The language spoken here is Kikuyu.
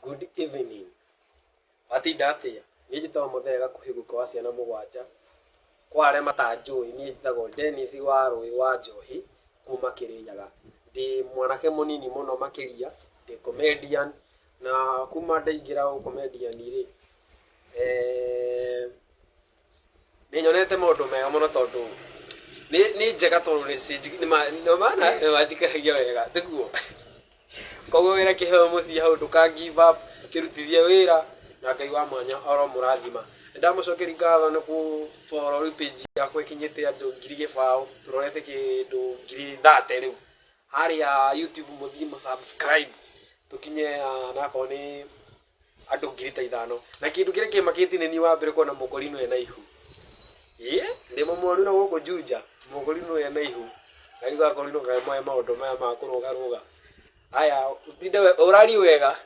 Good evening. Watinda atĩa? Niĩ njĩtagwo Mũthee Gakuhĩ guka wa ciana mũgwanja. Kwa arĩa matanjũĩ niĩ njĩtagwo Dennis wa Rũĩ wa Njohi kuma Kĩrĩnyaga. Ndĩ mwanake mũnini mũno makĩria, ndĩ comedian na kuma ndaingĩra ũ comedian rĩ, nĩ nyonete maũndũ mega mũno tondũ nĩ njega tondũ nĩ manjikaragia wega tiguo. Koguo wĩra kĩheo mũciĩ hau ndũka give up, kĩrutithie wĩra na Ngai wa mwanya aromũrathima. Nĩ ndamũcokeria ngatho nĩ kũ follow rĩu page yakwa ĩkinyĩte andũ 0,000, tũrorete kĩndũ 30,000 rĩu. Harĩa YouTube mũthiĩ mũ subscribe tũkinye onakorwo nĩ andũ 5,000. Na kĩndũ kĩrĩa kĩmakĩtie nĩ niĩ wa mbere kuona mũkorino ena ihu. Ĩĩ ndĩ mũmwonu na gũkũ Juja, mũkorino ena ihu. Na rĩu gakorino kaĩ moĩ maũndũ maya ma kũrũgarũga. Haya, ũtinde ũrarie wega.